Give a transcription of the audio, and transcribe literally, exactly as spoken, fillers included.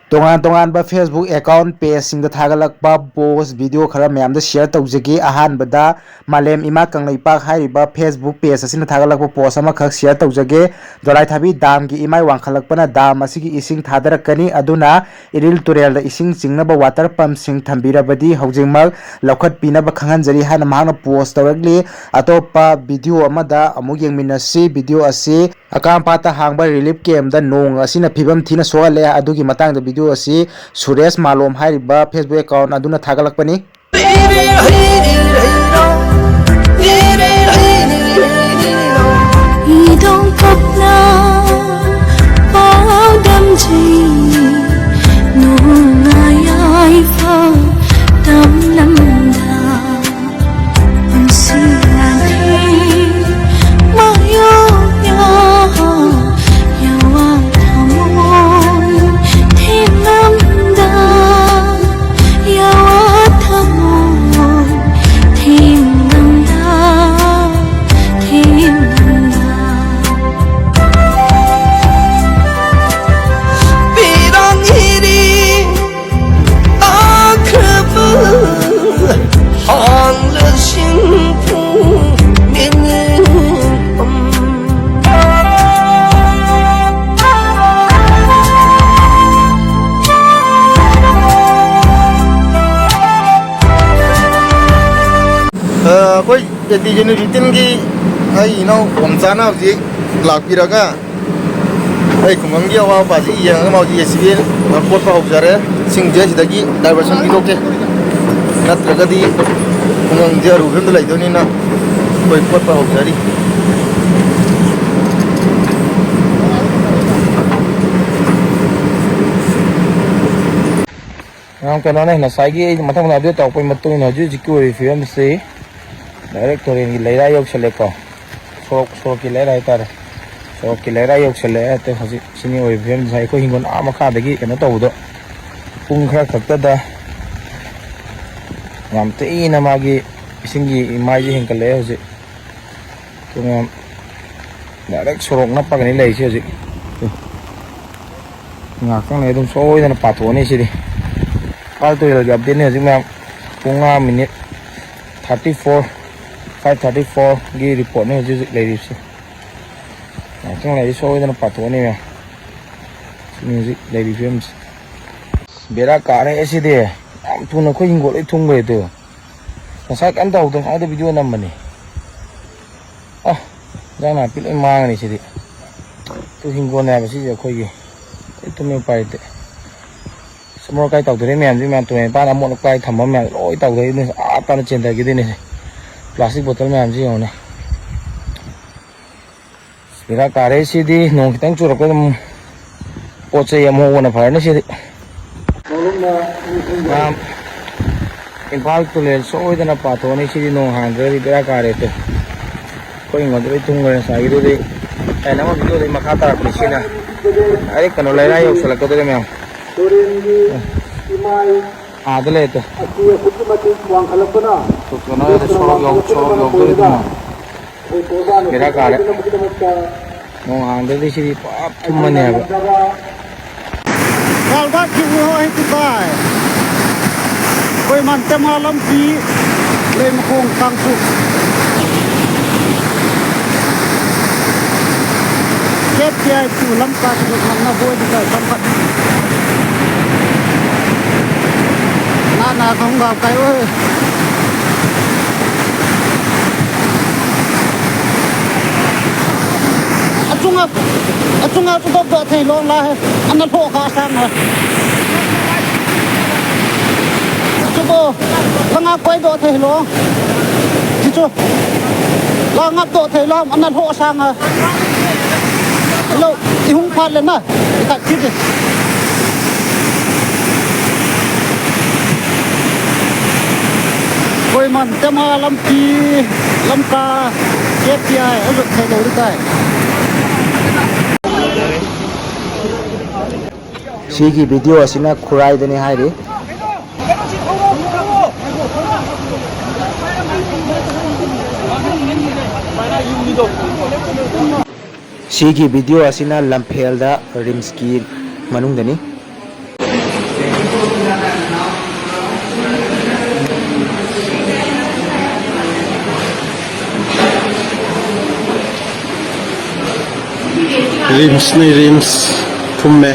ꯇꯣꯉꯥꯟ ꯇꯣꯉꯥꯟꯕ Facebook account pageꯁꯤꯡꯗ ꯊꯥꯒꯠꯂꯛꯄ post video ꯈꯔ ꯃꯌꯥꯝꯗ share ꯇꯧꯖꯒꯦ꯫ ꯑꯍꯥꯟꯕꯗ ꯃꯥꯂꯦꯝ ꯏꯃꯥ ꯀꯪꯂꯩꯄꯥꯛ ꯍꯥꯏꯔꯤꯕ Facebook page ꯑꯁꯤꯅ ꯊꯥꯒꯠꯂꯛꯄ post ꯑꯃꯈꯛ share ꯇꯧꯖꯒꯦ꯫ ꯗꯣꯂꯥꯏꯊꯥꯕꯤ damꯒꯤ ꯏꯃꯥꯏ ꯋꯥꯡꯈꯠꯂꯛꯄꯅ dam ꯑꯁꯤꯒꯤ ꯏꯁꯤꯡ ꯊꯥꯗꯔꯛꯀꯅꯤ, ꯑꯗꯨꯅ ꯏꯔꯤꯜ ꯇꯨꯔꯦꯜꯗ ꯏꯁꯤꯡ ꯆꯤꯡꯅꯕ water pumpꯁꯤꯡ ꯊꯝꯕꯤꯔꯕꯗꯤ ꯍꯧꯖꯤꯛꯃꯛ ꯂꯧꯈꯠꯄꯤꯅꯕ ꯈꯪꯍꯟꯖꯔꯤ ꯍꯥꯏꯅ ꯃꯍꯥꯛꯅ post ꯇꯧꯔꯛꯂꯤ꯫ ꯑꯇꯣꯞꯄ video ꯑꯃꯗ ꯑꯃꯨꯛ ꯌꯦꯡꯃꯤꯟꯅꯁꯤ꯫ Video ꯑꯁꯤ ꯑꯀꯥꯝꯄꯥꯠꯇ ꯍꯥꯡꯕ relief campꯇ ꯅꯣꯡ ꯑꯁꯤꯅ ꯐꯤꯕꯝ ꯊꯤꯅ ꯁꯣꯛꯍꯜꯂꯦ꯫ ꯑꯗꯨꯒꯤ ꯃꯇꯥꯡꯗ video ꯑꯁꯤ ꯁꯨꯔꯦꯁ ꯃꯥꯂꯣꯝ ꯍꯥꯏꯔꯤꯕ Facebook account ꯑꯗꯨꯅ ꯊꯥꯒꯠꯂꯛꯄꯅꯤ꯫ ꯏꯗꯣꯡ ꯀꯞꯅ ꯄꯥꯎꯗꯝꯖꯩ, ꯅꯨꯡꯉꯥꯏ ꯌꯥꯏꯐ ꯇꯝꯂꯝꯗ꯫ ꯑ, ꯑꯩꯈꯣꯏ ꯑꯦꯟꯇꯤ ꯖꯦꯅꯤꯇꯤꯟꯒꯤ ꯑꯩ ꯏꯅꯥꯎ ꯑꯣꯝꯆꯥꯅ ꯍꯧꯖꯤꯛ ꯂꯥꯛꯄꯤꯔꯒ ꯑꯩ ꯈꯨꯡꯒꯪꯒꯤ ꯑꯋꯥ ꯑꯄꯥꯁꯤ ꯌꯦꯡꯉꯒ ꯃꯥ ꯍꯧꯖꯤꯛ JCB ꯀꯣꯠꯄ ꯍꯧꯖꯔꯦ꯫ ꯏꯁꯤꯡꯁꯦ ꯁꯤꯗꯒꯤ diversion ꯄꯤꯊꯣꯛꯀꯦ, ꯅꯠꯇ꯭ꯔꯒꯗꯤ ꯈꯨꯡꯒꯪꯁꯦ ꯑꯔꯨꯕ ꯐꯤꯕꯝꯗ ꯂꯩꯗꯣꯏꯅꯤꯅ ꯑꯩꯈꯣꯏ ꯀꯣꯠꯄ ꯍꯧꯖꯔꯤ꯫ ꯌꯥꯝ ꯀꯩꯅꯣꯅꯦ, ꯉꯁꯥꯏꯒꯤ ꯑꯩ ꯃꯊꯪ ꯃꯊꯪ update ꯇꯧꯔꯛꯄꯒꯤ ꯃꯇꯨꯡ ꯏꯟꯅ ꯍꯧꯖꯤꯛ ꯍꯧꯖꯤꯛꯀꯤ ꯑꯣꯏꯔꯤꯕ ꯐꯤꯕꯝꯁꯤ direct ꯇꯨꯔꯦꯟꯒꯤ ꯂꯩꯔꯥ ꯌꯧꯁꯜꯂꯦꯀꯣ꯫ ꯁꯣꯔꯣꯛ, ꯁꯣꯔꯣꯛꯀꯤ ꯂꯩꯔꯥ ꯍꯥꯏꯇꯥꯔꯦ꯫ ꯁꯣꯔꯣꯛꯀꯤ ꯂꯩꯔꯥ ꯌꯧꯁꯜꯂꯛꯑꯦ꯫ ꯑꯗꯣ ꯍꯧꯖꯤꯛ ꯁꯤꯅꯤ ꯑꯣꯏꯔꯤꯕ ꯐꯤꯕꯝꯁꯦ꯫ ꯑꯩꯈꯣꯏ ꯍꯤꯡꯒꯣꯜ ꯑꯥ ꯃꯈꯥꯗꯒꯤ ꯀꯩꯅꯣ ꯇꯧꯕꯗꯣ ꯄꯨꯡ ꯈꯔ ꯈꯛꯇꯗ ꯌꯥꯝ ꯊꯤꯅ ꯃꯥꯒꯤ ꯏꯁꯤꯡꯒꯤ ꯏꯃꯥꯏꯁꯦ ꯍꯦꯟꯒꯠꯂꯛꯑꯦ ꯍꯧꯖꯤꯛ꯫ ꯑꯗꯨꯅ direct ꯁꯣꯔꯣꯛ ꯅꯞꯄꯒꯅꯤ ꯂꯩꯔꯤꯁꯦ ꯍꯧꯖꯤꯛ꯫ ꯉꯥꯏꯍꯥꯛꯇꯪ ꯂꯩ ꯑꯗꯨꯝ ꯁꯣꯏꯗꯅ ꯄꯥꯊꯣꯛꯑꯅꯤ ꯁꯤꯗꯤ꯫ ꯏꯝꯐꯥꯜ ꯇꯨꯔꯦꯜꯒꯤ ꯑꯞꯗꯦꯠꯅꯤ ꯍꯧꯖꯤꯛ ꯃꯌꯥꯝ꯫ ꯄꯨꯡ ꯃꯉꯥ minute thirty four, five thirty ꯐꯣꯔꯒꯤ ꯔꯤꯄꯣꯔꯠꯅꯤ ꯍꯧꯖꯤꯛ ꯍꯧꯖꯤꯛ ꯂꯩꯔꯤꯕꯁꯦ꯫ ꯉꯥꯏꯍꯥꯛꯇꯪ ꯂꯩꯔꯗꯤ ꯁꯣꯏꯗꯅ ꯄꯥꯊꯣꯛꯑꯅꯤ ꯃꯌꯥꯝ꯫ ꯁꯤꯅꯤ ꯍꯧꯖꯤꯛ ꯂꯩꯔꯤꯕ ꯐꯤꯕꯝꯁꯦ꯫ ꯕꯦꯔꯥ ꯀꯥꯔꯦ ꯁꯤꯗꯤ꯫ ꯌꯥꯝ ꯊꯨꯅ ꯑꯩꯈꯣꯏ ꯍꯤꯡꯒꯣꯜ ꯂꯣꯏ ꯊꯨꯝꯈ꯭ꯔꯦ ꯑꯗꯨ꯫ ꯉꯁꯥꯏ ꯀꯩꯝ ꯇꯧꯍꯧꯗꯕ ꯉꯁꯥꯏꯗ ꯚꯤꯗꯤꯑꯣ ꯅꯝꯕꯅꯤ꯫ ꯑ, ꯏꯟꯖꯥꯡ ꯅꯥꯄꯤ ꯂꯣꯏ ꯃꯥꯡꯉꯅꯤ ꯁꯤꯗꯤ꯫ ꯇꯨ ꯍꯤꯡꯒꯣꯜꯅꯦ ꯍꯥꯏꯕ ꯁꯤꯁꯦ ꯑꯩꯈꯣꯏꯒꯤ꯫ ꯂꯣꯏ ꯊꯨꯝꯃꯦ ꯎꯄꯥꯏ ꯂꯩꯇꯦ꯫ ꯁꯃꯣꯔ ꯀꯥꯏ ꯇꯧꯗꯣꯔꯦ ꯃꯌꯥꯝꯁꯤ ꯃꯌꯥꯝ ꯇꯨꯔꯦꯟ ꯃꯄꯥꯟꯗ ꯑꯃꯣꯠ ꯑꯀꯥꯏ ꯊꯝꯕ ꯃꯌꯥꯝ ꯂꯣꯏ ꯇꯧꯗꯣꯏꯅꯤ꯫ ꯑꯥ ꯇꯥꯅ ꯆꯦꯟꯊꯈꯤꯗꯣꯏꯅꯤ꯫ ꯄ꯭ꯂꯥꯁꯇꯤꯛ ꯕꯣꯇꯜ ꯃꯌꯥꯝꯁꯤ ꯌꯦꯡꯉꯨꯅꯦ꯫ ꯕꯦꯔꯥ ꯀꯥꯔꯦ ꯁꯤꯗꯤ꯫ ꯅꯣꯡ ꯈꯤꯇꯪ ꯆꯨꯔꯛꯄ ꯑꯗꯨꯝ ꯄꯣꯠ ꯆꯩ ꯑꯃꯨꯛ ꯍꯧꯕꯅ ꯐꯔꯅꯤ ꯁꯤꯗꯤ꯫ ꯃꯌꯥꯝ ꯏꯝꯐꯥꯜ ꯇꯨꯔꯦꯜ ꯁꯣꯏꯗꯅ ꯄꯥꯊꯣꯛꯑꯅꯤ ꯁꯤꯗꯤ꯫ ꯅꯣꯡ ꯍꯥꯡꯗ꯭ꯔꯗꯤ ꯕꯦꯔꯥ ꯀꯥꯔꯦ ꯇꯨ꯫ ꯑꯩꯈꯣꯏ ꯍꯤꯡꯒꯣꯜꯗ ꯂꯣꯏ ꯊꯨꯝꯈ꯭ꯔꯦ ꯉꯁꯥꯏꯒꯤꯗꯨꯗꯤ꯫ ꯑꯩꯅ ꯑꯃꯨꯛ ꯚꯤꯗꯤꯑꯣꯗꯩ ꯃꯈꯥ ꯇꯥꯔꯛꯄꯅꯤ ꯁꯤꯅ꯫ ꯑꯩ ꯀꯩꯅꯣ ꯂꯩꯔꯥ ꯌꯧꯁꯜꯂꯛꯀꯗꯧꯔꯦ ꯃꯌꯥꯝ꯫ ꯇꯨꯔꯦꯜꯒꯤ ꯏꯃꯥꯏ ꯑꯥꯗ ꯂꯩ ꯑꯗꯣ꯫ ꯑꯁꯤ ꯑꯁꯨꯛꯀꯤ ꯃꯇꯤꯛ ꯋꯥꯡꯈꯠꯂꯛꯄꯅ ꯁꯣꯔꯣꯛ ꯌꯧ-, ꯁꯣꯔꯣꯛ ꯌꯧꯗꯣꯔꯦ ꯏꯕꯨꯡꯉꯣ꯫ ꯕꯦꯔꯥ ꯀꯥꯔꯦ꯫ ꯅꯣꯡ ꯍꯥꯡꯗ꯭ꯔꯗꯤ ꯁꯤꯗꯤ ꯄꯨꯔꯥ ꯊꯨꯝꯃꯅꯤ ꯍꯥꯏꯕ꯫ ꯀꯥꯜꯚꯥꯔꯠꯀꯤ ꯎꯍꯧ ꯍꯦꯛꯇ ꯇꯥꯏ꯫ ꯑꯩꯈꯣꯏ ꯃꯟꯇꯦꯃꯥ ꯂꯝꯕꯤ ꯂꯩꯃꯈꯣꯡ ꯀꯥꯡꯄꯣꯛ꯫ ꯀꯦꯞ ꯇꯤ ꯑꯥꯏ ꯇꯨ ꯂꯝ ꯀꯥꯁꯤꯗ ꯉꯝꯅꯕ ꯑꯣꯏꯕ ꯇꯥꯏ ꯀꯥꯡꯄꯣꯛ꯫ ꯅꯥ ꯅꯥ ꯈꯣꯡꯒ꯭ꯔꯥꯎ ꯀꯥꯏ ꯑꯣꯏ꯫ ꯑꯆꯨꯡ ꯑ-, ꯑꯆꯨꯡ ꯑ ꯆꯨꯗꯣꯛ ꯗꯣ ꯊꯩ ꯂꯣꯡ ꯂꯥ ꯍꯦ꯫ ꯑꯅ ꯊꯣꯛ ꯈꯥ ꯁꯥꯡ ꯍꯦ꯫ ꯆꯨꯗꯣ, ꯂꯉꯥ ꯀꯣꯏ ꯗꯣ ꯊꯩ ꯂꯣꯡ꯫ ꯆꯤꯆꯨ, ꯂꯉꯥ ꯗꯣ ꯊꯩ ꯂꯣꯡ, ꯑꯅ ꯊꯣꯛ ꯁꯥꯡ ꯍꯦ꯫ ꯂꯧ, ꯏꯍꯨꯡ ꯐꯥꯜꯂꯦꯅ꯫ ꯑꯩꯈꯣꯏ ꯃꯟꯇꯦꯃꯥ ꯂꯝꯄꯤ, ꯂꯝꯀꯥ, ꯀꯦꯞ ꯇꯤ ꯑꯥꯏ ꯑꯗꯨ ꯊꯩꯗꯧꯔꯤ ꯇꯥꯏ꯫ ꯁꯤꯒꯤ ꯚꯤꯗꯤꯑꯣ ꯑꯁꯤꯅ ꯈꯨꯔꯥꯏꯗꯅꯤ ꯍꯥꯏꯔꯤ꯫ ꯁꯤꯒꯤ ꯚꯤꯗꯤꯑꯣ ꯑꯁꯤꯅ ꯂꯝꯐꯦꯜꯗ ꯔꯤꯝꯁꯀꯤ ꯃꯅꯨꯡꯗꯅꯤ꯫ ꯔꯤꯝꯁꯅꯤ, ꯔꯤꯝꯁ꯫ ꯊꯨꯝꯃꯦ꯫